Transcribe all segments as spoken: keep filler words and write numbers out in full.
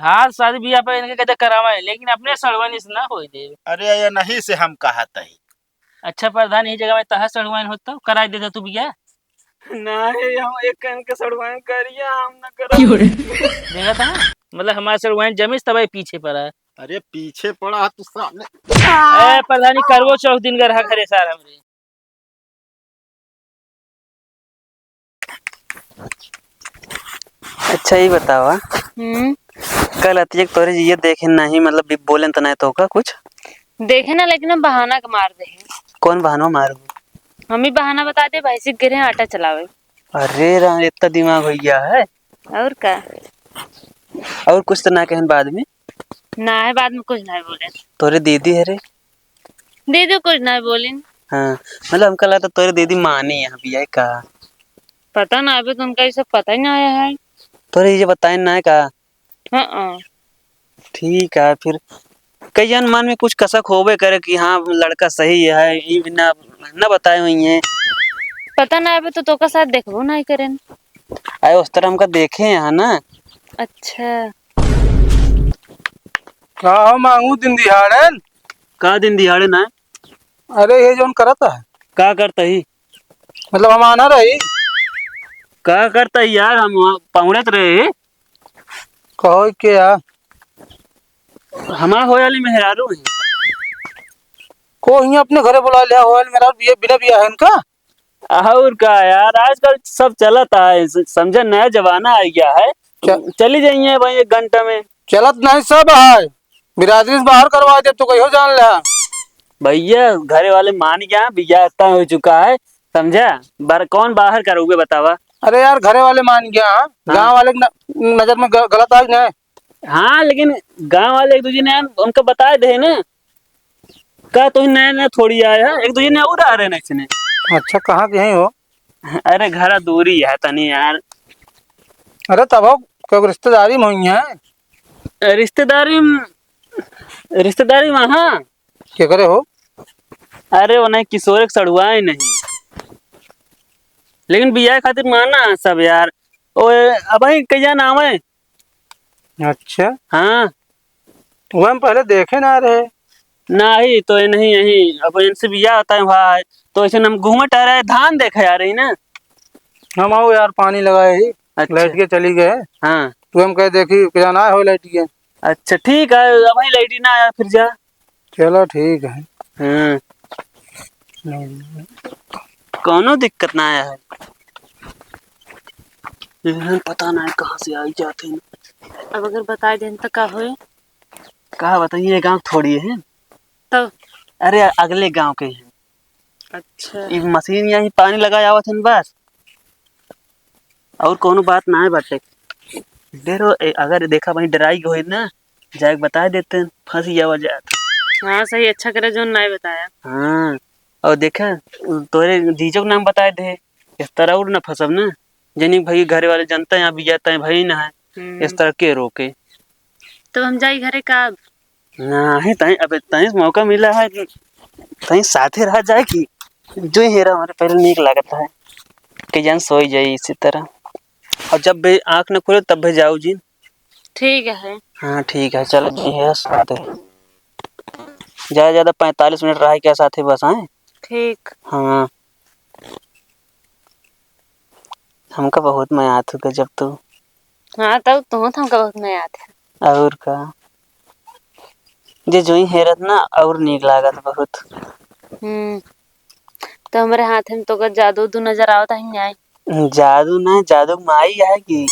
हाँ, शादी बियाह पे इनके कहते करावे, लेकिन अपने सड़ुआइन से ना होई देबे। अरे, ये नहीं से हम कहत हई। अच्छा प्रधान, यही जगह में तहा सड़ुआइन होत तो कराई देता तू बियाह। नाही, हम एक कन के सड़ुआइन करिया, हम ना करब। देखा था ना, मतलब हमार सड़ुआइन जमीस तबे पीछे पड़ा है। अरे पीछे पड़ा है तू सामने। ए प्रधानी, करवो चौक दिन का रहा घरे सार हमरे। अच्छा, ई बतावा, हम्म। कल अतिया के तोरे जीजा देखे नाही, मतलब, बि-, बोलेन त नाही तोहका कुछ? देखे ना, लेकिन हम बहाना के मार दे। कौन बहाना मारू? हम ही बहाना बता दे, भैंसी के घरे आटा चलावे। अरे राम, इतना दिमाग हो गया है। और का? और कुछ तो ना कहन बाद में? ना है, बाद में कुछ ना बोले। तोरे दीदी है रे? दीदी कुछ ना बोलिन। हाँ, मतलब हमका लगता तोरे दीदी मानी यहाँ भी है का? पता ना, अभी तो उनका ये सब पता ही ना आया है। तोरे ये बताए ना है का? हाँ, हाँ। ठीक है, फिर कईन मन में कुछ कसक होबे करे कि हाँ, लड़का सही है, ई भी ना, ना बताए हुई हैं। पता ना, अबे तो तोका साथ देखबो नहीं करेन। अरे, उस तरह हमका देखे हैं ना। अच्छा। का हो मांगू, दिन दिहाड़न? का दिन दिहाड़न है? अरे, ये जौन करत है। का करत ही? मतलब, हम आना रही। का करत ही यार, हम वहाँ पहुँचत रहे। कहो के यार? हमार होए वाली मेहरारू है। को हियाँ अपने घरे बुला लिया, होए वाली मेहरारू, बिया, बिना बिया है इनका? और का यार, आजकल सब चलत है, स-, समझे, नया जमाना आ गया है। च-, चली जाइए भाई एक घंटा में। चलत नहीं सब है, बिरादरी से बाहर करवा दे, तू कहियो जान ले। भैया, घरे वाले मान गया, बिया इतना हो चुका है, समझा? बार-, कौन बाहर करोगे बतावा? अरे यार, घरे वाले मान गया, हाँ? हाँ। गाँव वाले की न-, नजर में ग-, गलत आ गया। हाँ, लेकिन गाँव वाले एक दूजे ने उनका बताए दे ना, का तो नया नया थोड़ी आया है, एक दूजे ने और आ रहे हैं इसने। अच्छा, कहाँ के हैं वो? अरे, घरा दूरी है तनी यार। अरे, तब हो, कोई रिश्तेदारी में हुई है? रिश्तेदारी में, रिश्तेदारी में, हाँ। के करे हो? अरे, वो नहीं, किशोर एक सड़ुआ है नहीं, लेकिन बियाह खातिर माना है सब यार। ओए, अब ही कहिया ना आवे। अच्छा। हाँ। वो हम पहले देखे ना रहे। नहीं, तो ये नहीं, यही, अब इनसे बियाह होता है भाई, तो ऐसे हम घूमे टहरे, धान देखे आ रही ना। हम आओ यार, पानी लगाए ही, अच्छा। लाइट के चली गए। हाँ। तू हम कहे देखी, क्या ना हो लाइट के। अच्छा, ठीक है, अब ही लाइट ही ना आया, फिर जा। चलो, ठीक है। हाँ। हम्म। कौनो दिक्कत ना आया है। इन्हन पता ना कहाँ से आई जात हैं। अब अगर बताई देन त का होई? का बताइए, ये गाँव थोड़ी है। तो? अरे, अगले गाँव के हैं। अच्छा। ई मशीन यहीं पानी लगा आवत हैं बस। और कौनो बात ना है बाटे। डेरो, ए, अगर देखा वहीं डराई गई ना, जाके बता देते हैं, फंसी जावा जात। हाँ, सही, अच्छा करे जोन नाय बताया। हाँ, और देखा, तोरे जीजो के नाम बताए दे, इस तरह और ना फंसब ना। जनी भाई घरे वाले जनता हैं, अभी जाता है भाई ना है, हम्म। इस तरह के रोके। तो हम जाई घरे का अब? नहीं, तहीं, अबे तहीं से मौका मिला है, तहीं साथे रहा जाए कि जो हेरा हमारे पहले नीक लागत है, कि जान सोई जाई इसी तरह। और जब भी आँख न खुले तब भी जाओ जी। ठीक है। हाँ, ठीक है, चलो जी, है साथे। ज्यादा, ज्यादा पैंतालीस मिनट रहा क्या साथे बस, हैं? ठीक। हाँ। हमका बहुत मया आत हो गजब तू। हाँ, तब तू तो हमका बहुत मया आत है। और का? जे जोई हेरत ना, और नीक लागत बहुत। हम्म। तो हमरे हाथ में तो का जादू उदू नजर आवत है, न्याय? जादू ना, जादू माई है कि,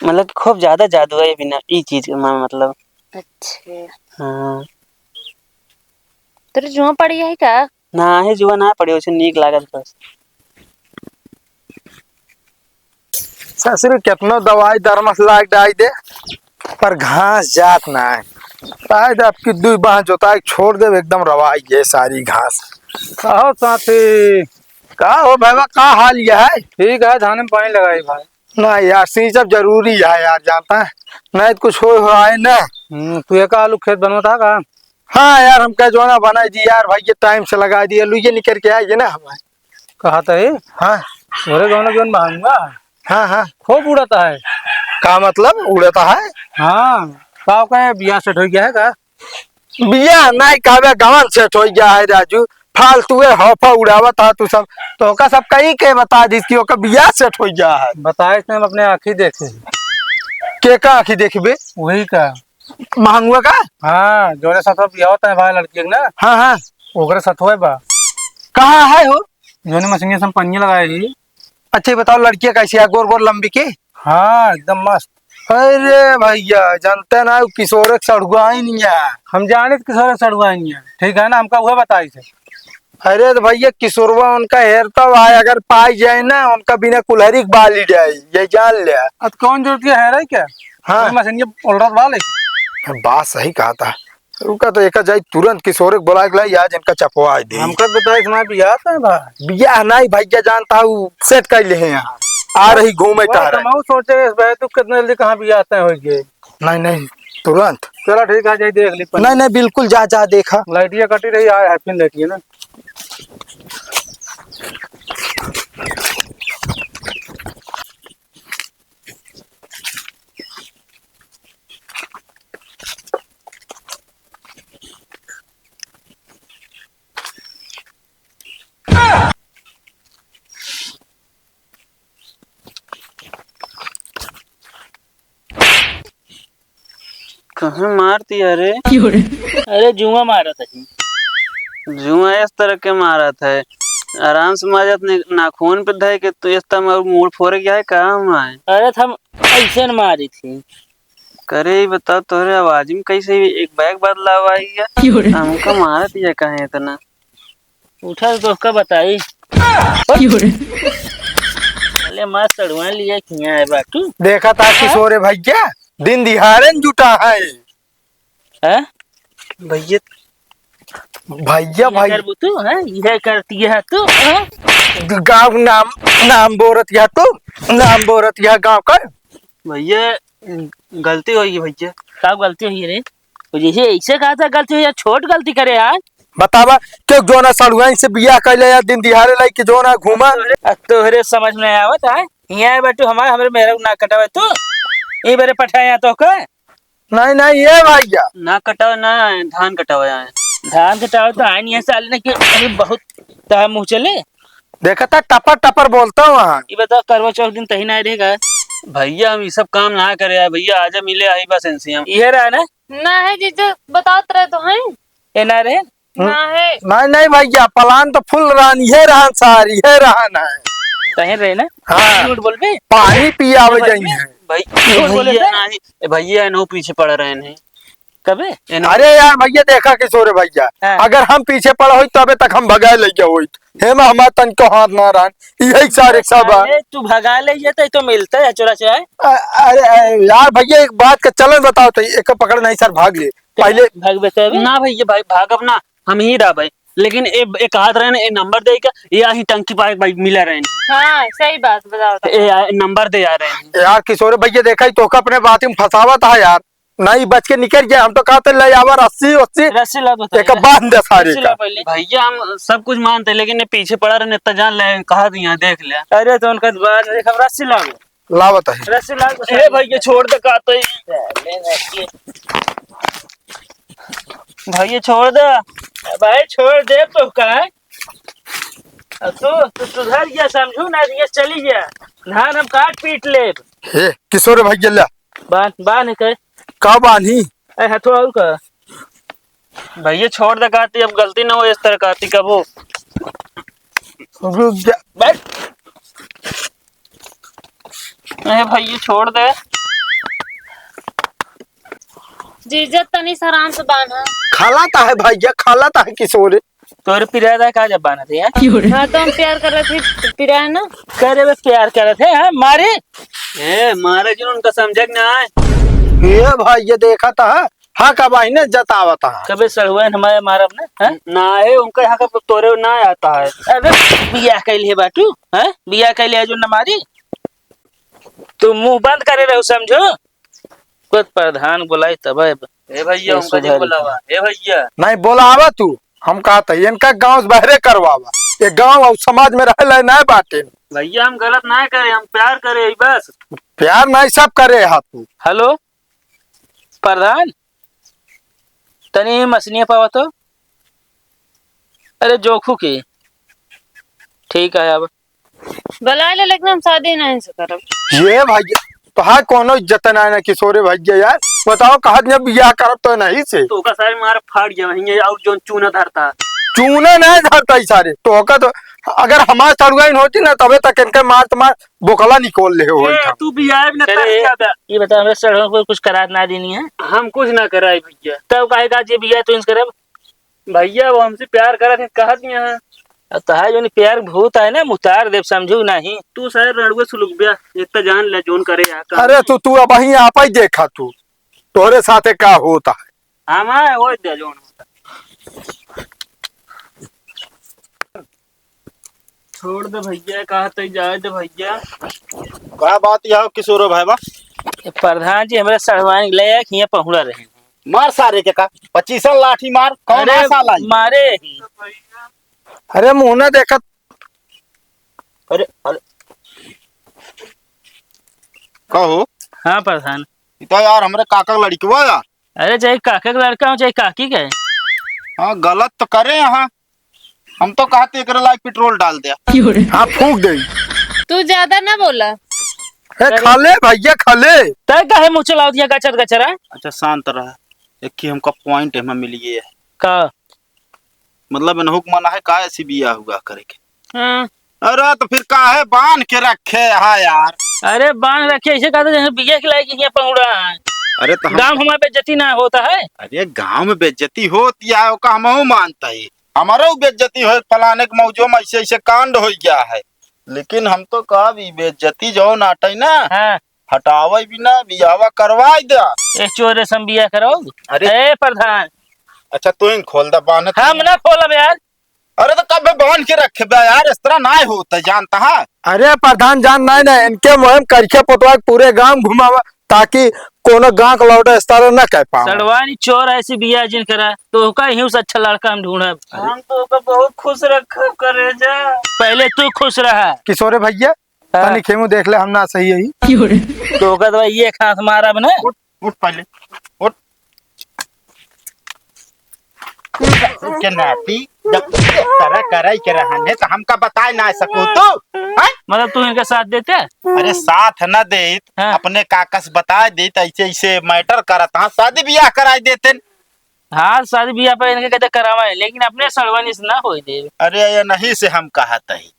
मतलब कि खूब ज्यादा जादू है बिना ई चीज के, मा-, मतलब। अच्छा। हाँ। तेरे जुआ पड़ी है का? नाही, जुआ ना पड़ी, उसे नीक लागत बस। ससुर केतनो दवाई दरमस लाग डाई दे, पर घास जात ना है। शायद आपकी दुई बाह जोताई छोड़ दे, एकदम रवाई गए सारी घास। कहो साथी। का हो भैया, का हाल ये है? ठीक है, धान में पानी लगाई भाई। ना यार, सिंचब जरूरी है यार, जानता है, नहीं तो कुछ हो, हो आए ना। हम्म, तू एक आलू खेत बनवा था का? हाँ यार, हम कह जो ना बनाई दी यार, भाई ये टाइम से लगा दिया, लुइये निकल के आइए ना हमारे। कहा था ये? हाँ। तोरे गाँव में जोन बहाऊंगा। हाँ, हाँ। खूब उड़ता है। का मतलब उड़ता है? हाँ, का कहे, बियाह सेट होइ गया है का? बियाह नाहीं कहबे, गवन सेट होइ गया है राजू। फालतू है, हौफा उड़ावत हा तू सब। तोहका सब कही के बता दिस कि ओकर बियाह सेट होइ गया है। बताइस नाहीं, हम अपने आँखी देखे। के का आँखी देखबे? वही का। महंगुआ का? हाँ, जोने साथ बियाह होता है भाई लड़की के ना। हाँ, हाँ। ओकरे साथ होए बा। कहाँ है हो? जोने मशीन से हम पन्नी लगाए ही। अच्छा, ये बताओ, लड़कियाँ कैसी है? गोर गोर लंबी के? हाँ, एकदम मस्त। अरे भैया, जानते ना, वो किशोर के सड़ुआ ही नहीं है। हम जाने तो किशोर के सड़ुआ ही नहीं है, ठीक है ना, हमका वह बताई से। अरे तो भैया, किशोरवा उनका हेरता हुआ है, अगर पाई जाए ना, उनका बिना कुल्हरी के बाली जाए, ये जान ले। अब कौन जरूरत के हेरे क्या? हाँ। कोई मशीन के उलरत वाले। बात सही कहा था। रुका तो एका जाई तुरंत किशोरे के बोला के लाई, आज इनका चपवा दे। हमका तो बताइस हमार बियाह तय भाई। बियाह नाहीं भैया, जानता हूँ सेट कर ले हैं यहाँ। आ रही घूमे वही टहरे। तो हम सोचे इस भाई तू कितने जल्दी कहाँ बियाह तय होइ गए। नाहीं, नाहीं, तुरंत। चला ठीक है, जाई देख ली। नाहीं, नाहीं, बिल्कुल जा, जा देखा। लाइटिया कटी रही, आए है फिर देखिए ना। कहाँ मार दिया रे? क्यों रे? अरे जुआ मारत है। जुआ इस तरह के मारत है, आराम से मारत नहीं, नाखून पे धय के तू इस तरह मूड़ फोड़ गया है का हमारे? अरे तो हम ऐसे न मारी थी। करे ही बता तोरे आवाज में कैसे एक बैग बदलाव आई है? क्यों रे? हमका मारत ये कहे इतना? उठा तो तोहका बताई। क्यों रे? अरे मार सड़ुआ लिया किया है बाटू। देखा था किशोरे भैया, दिन दिहाड़े न जुटा है। हैं? भैया, भैया, ये भाई। करबू तू, हैं? ये करती है तू, हैं? ग-, गाँव नाम, नाम बोरत या तू, नाम बोरत या गाँव का। भैया, गलती होई भैया। का गलती होई रे? तो जैसे ऐसे कहा था गलती होई, छोट गलती करे यार। बतावा, क्यों जोना सड़ुआइन से बियाह कैले या दिन दिहाड़े लाई के जोना घूमा? अब तोहरे समझ में आवत है? यहाँ बैठू हमारे, हमरे मेहरा ना कटावे तू। ई बेरे पठाया तो का? नहीं, नहीं, ये भैया। ना कटावे ना, धान कटावे आए। धान कटावे तो आए नहीं है साले ने कि अभी बहुत तहा मुँह चले। देखा था टपर टपर बोलता हूँ वहाँ। ये बताओ करवा चौथ दिन तही ना रहेगा। भैया हम ये सब काम ना करे आए भैया, आजा मिले आई बस इनसे हम। ये रहा ना? ना है जीजू, बताओ तरह तो हैं। ये ना रहे? ना है। नहीं, नहीं भैया, प्लान तो फुल रहन, ये रहन सारी, ये रहन है। कहे रहे ना? हाँ। झूठ बोलबे? पानी पियावे झूठ बोलबे? जाइए। भाई, झूठ बोले भैया थे? नहीं, ए भैया, एनो पीछे पड़ रहे हैं। कबे? एनो अरे यार भैया, देखा किशोर भैया, हाँ। अगर हम पीछे पड़ा होई, तबे तक हम भगाए ले गया होई। हे में हमार तनको हाथ ना रहन, यही सारे सब बा। अरे, तू भगा ले ये तो, तो मिलता है चोरा चोरा। अ-, अरे, अरे, यार भैया, एक बात का चलन बताओ तो, एक पकड़ नहीं सर, भाग ले। पहले भागबे तबे? ना भैया, भाई, भागब ना, हम ही रहबे। लेकिन ए, एक हाथ रहे ना, ए नंबर दे के, ये आही टंकी पाए भाई मिला रहे हैं। हाँ, सही बात बताओ तो। ए, आ, नंबर दे आ रहे हैं। यार किशोर भैया, देखा ही तो का अपने बात में फंसावत है यार, नहीं बच के निकल गया। हम तो कहते ले आवा रस्सी वस्सी, रस्सी ला दो एक पहले। बांध दे सारे रस्सी का। ला पहले। भैया हम सब कुछ मानते हैं, लेकिन ये पीछे पड़ा रहे, इतना जान ले, कहा दिया, देख ले। अरे तो उनका बात देख, हम रस्सी ला दो। लावत है। रस्सी लाग ए भैया, छोड़ दे, का तो ही। साले ने की। भैया, छोड़ दे। भाई, छोड़ दे तो का है? अब तू, तू सुधर गया, समझू ना, ये चली गया। धान हम काट पीट लेब। हे, किशोर भैया, ला। बांध, बांध के। का बांधी? ए, हथवा और का? भैया, छोड़ दे, काती, अब गलती ना हो इस तरह, काती, कबो। रुक जा, बैठ। ए भैया, छोड़ दे। जीजा, तनी से आराम से बांधा। खाला ता है भैया, खाला ता है किशोर। तोरे पिराए दा का जब बांधत है, हैं? हाँ, तो हम प्यार करत ही, पिराए ना। करे बस प्यार करत है, हैं? मारे। ए, मारे जिन उनका समझे के ना आए। ए भैया, देखा ता है। हाँ, का बहिने जतावत है। कबे सड़ुआइन हमारे मारब ना, हैं? ना है, उनका यहाँ का तोरे ना आता है। अबे, बियाह कैले है बाटू, हैं? बियाह कैले है जो न मारी। तू मुंह बंद करे रहो, समझो। कुछ प्रधान बुलाई तब है। ए भैया, ए, उनका जी सुधर बुलावा। ए भैया। नहीं, बोलावा तू। हम कहते हैं, इनका गांव से बहरे करवावा। ये गांव और समाज में रह ले नहीं बाटे। भैया, हम गलत नहीं करे, हम प्यार करे ही बस। प्यार नहीं, सब करे हा तू। हेलो। प्रधान, तनी मसनिया पावा तो। अरे जोखू के। ठीक है अब। बुलाइ ले, लेकिन हम शादी नहीं से करब। ये भइया, तोहार कौनो इज्जत नाहीं ना किशोरे भइया यार। बताओ, कहत जब बियाह करब तो नहीं से। तो ओका सारे मार फाड़ गया वहीं, और जोन चूना धरता। चूना नहीं धरता ई सारे। तो ओका तो, अगर हमार सड़ुआइन होती ना, तबे तक इनके मार तो मार बोकला निकोल ले हो ए, होई था। तू बियाह भी न करे, कर लिया बे। ये बता, हमरे सड़ुआइन को कुछ करार ना देनी है? हम कुछ ना कराई भइया। तब काहे का जे बियाह तू इनसे करब? भइया, वो हमसे प्यार करत है, कहत नहीं है। अब तोहार जौन प्यार भूत है ना, मुतार देव, समझू नहीं। तू सारे रड़ुए सुलुक ब्या, इतना जान ले जौन करे यहाँ का। अरे तू, तू अबहीं आपा ही देखा तू, तोहरे साथे का होता है। हम आए, वो दे जौन होता। छोड़ दे भइया, कहा तई जाए दे भइया। का बात यह किशोरो भाई बा? ए, प्रधान जी, हमरे सड़ुआइन ले आए, हियाँ पहुड़ा रहे। मार सारे के का, पच्चीसन लाठी मार, कौन अरे, आ साला ई? मारे ही। अरे मुँह ना देखत। अरे, अरे। कहो। हाँ प्रधान। ई तो यार हमरे काका के लड़िकवा यार। अरे चाहे काका के लड़का हो, चाहे काकी के। हाँ, गलत तो करे यहाँ। हम तो कहते एकरे लायक पेट्रोल डाल दे। हाँ, फूंक दे। तू ज्यादा ना बोला। ए, खा ले भइया, खा ले। तय काहे मुँह चलावत हियाँ गचर गचर, हाँ? अच्छा, शांत रह। एक ही हमका point एमा मिल गया है। का? मतलब, इनहू के मन है का ऐसी बियाह हुआ करे के? हाँ। अरे, तो फिर काहे बांध के रखे है यार? अरे, बांध रखे, ऐसे कहते जैसे बियाह के लायक हियाँ पहुड़ा है। अरे, तो हम गाँव हमार बेइज्जती ना होता है? अरे, गाँव में बेइज्जती होती है, ओका हमहू मानता है। हमारो बेइज्जती होए, फलाने के मौजो में ऐसे, ऐसे कांड हो गया है। लेकिन हम तो कहब, ई बेइज्जती जौन आटै ना, हाँ। हटावै बिना बियाहवा करवाई द्या। ए चोरे से हम बियाह कराउब? अरे। ए प्रधान। अच्छा, तू ही खोल दा बान्ह। हम ना खोलब यार। अरे तो कब बांध के रखे बे यार, इस तरह नाहीं होता, जानता है? अरे प्रधान जान नाहीं ना, इनके मुहिम करिखा पोतवा के पूरे गांव घुमावा। ताकि कोनो गाँव के लौंडा इस तरह न कह पावे। सड़वानी चोर ऐसी बियाह जिन करा, तो ओका ही से अच्छा लड़का हम ढूंढब। हम तो ओका बहुत खुश रखब करेजा। पहले तू खुश रहा। किशोरे भइया, हाँ। तनी खेमू देख ले, हम ना सही है। तो ओका तो ये खास मारब ना। उठ, उठ पहले, उठ। ससुर के नाती, जब इस तरह करे के रहन है, तो हमका बताए ना सकू तू, हैं? मतलब तू इनका साथ देते? अरे साथ न देत, हाँ। अपने काका से बताए देत, ऐसे, ऐसे matter करत, हाँ, शादी बियाह कराए देते। हाँ, शादी बियाह पे इनके कहते करावा है, लेकिन अपने सड़वानी से ना होई दे। अरे ये नहीं से हम कहत ही।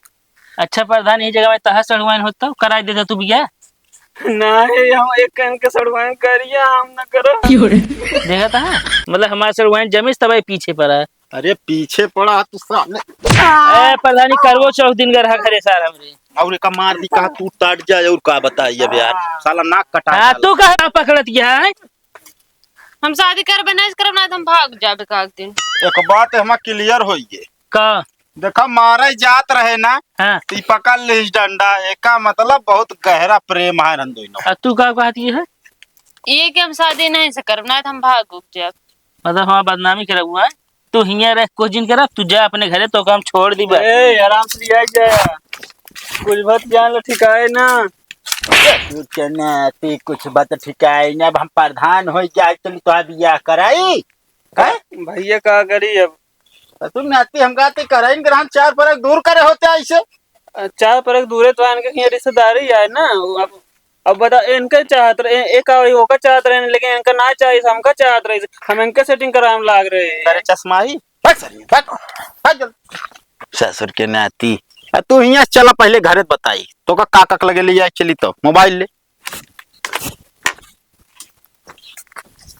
अच्छा प्रधान, ये जगह में तहा सड़वाइन होत तो कराई देता तू बियाह? नाहीं, हम एक कान के सड़वाइन करिया, हम ना करब। क्यों रे? देखा था, मतलब हमार सड़वाइन जमीस तब पीछे पड़ा। अरे पीछे पड़ा तू सामने। ए प्रधानी, करवो चौथ दिन गरहा घरे सार हमरे। और एका मार दी कहा तू टट जाए और का बताई अब यार, साला नाक कटा हाँ, डाला। तू कहा पकड़त गया है? हम शादी करबे नहीं करब, ना तो हम भाग जाबे का एक दिन। एक बात हमार clear होइए। का? देखा, मारे जात रहे ना, हाँ। तो ई पकड़ लिस डंडा, एका मतलब बहुत गहरा प्रेम है रन दोनों। आ तू का कहती है? ये कि हम शादी नहीं से करब, ना तो हम भाग उग जाब। मतलब हमार बदनामी करब हुआ है? तू हियाँ रह, कुछ दिन करब, तू जा अपने घरे, तो हम छोड़ दी बस। ए, आराम से लिया गया। कुछ बात जान लो, ठिकाए ना। कुछ ना, ती कुछ बात ठिकाए ना, अब हम प्रधान हो जाए, चल तो बियाह कराई। हैं? भैया का करी अब? तो तू नाती हम गाती कराइन ग्रहण चार परक दूर करे होते ऐसे। अ, चार परक दूरे तो इनके हियाँ रिश्तेदारी आए ना। अब, अब बता, इनके चाहत रहे, ए-, एक और ओकर चाहत रहे, लेकिन इनका ना चाहिए, हमका चाहत रहे, हम इनके setting करावे में लाग रहे। अरे चश्मा ही, भाग सर, भाग, भाग जल्दी। ससुर के नाती। आ, तू हियाँ से चला, पहले घरे बताई। तो का काका के लगे ले जाए चली तो, mobile ले।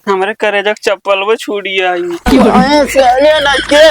हमरे करेजा के चप्पल वो छूट गया है। अरे साले लड़के,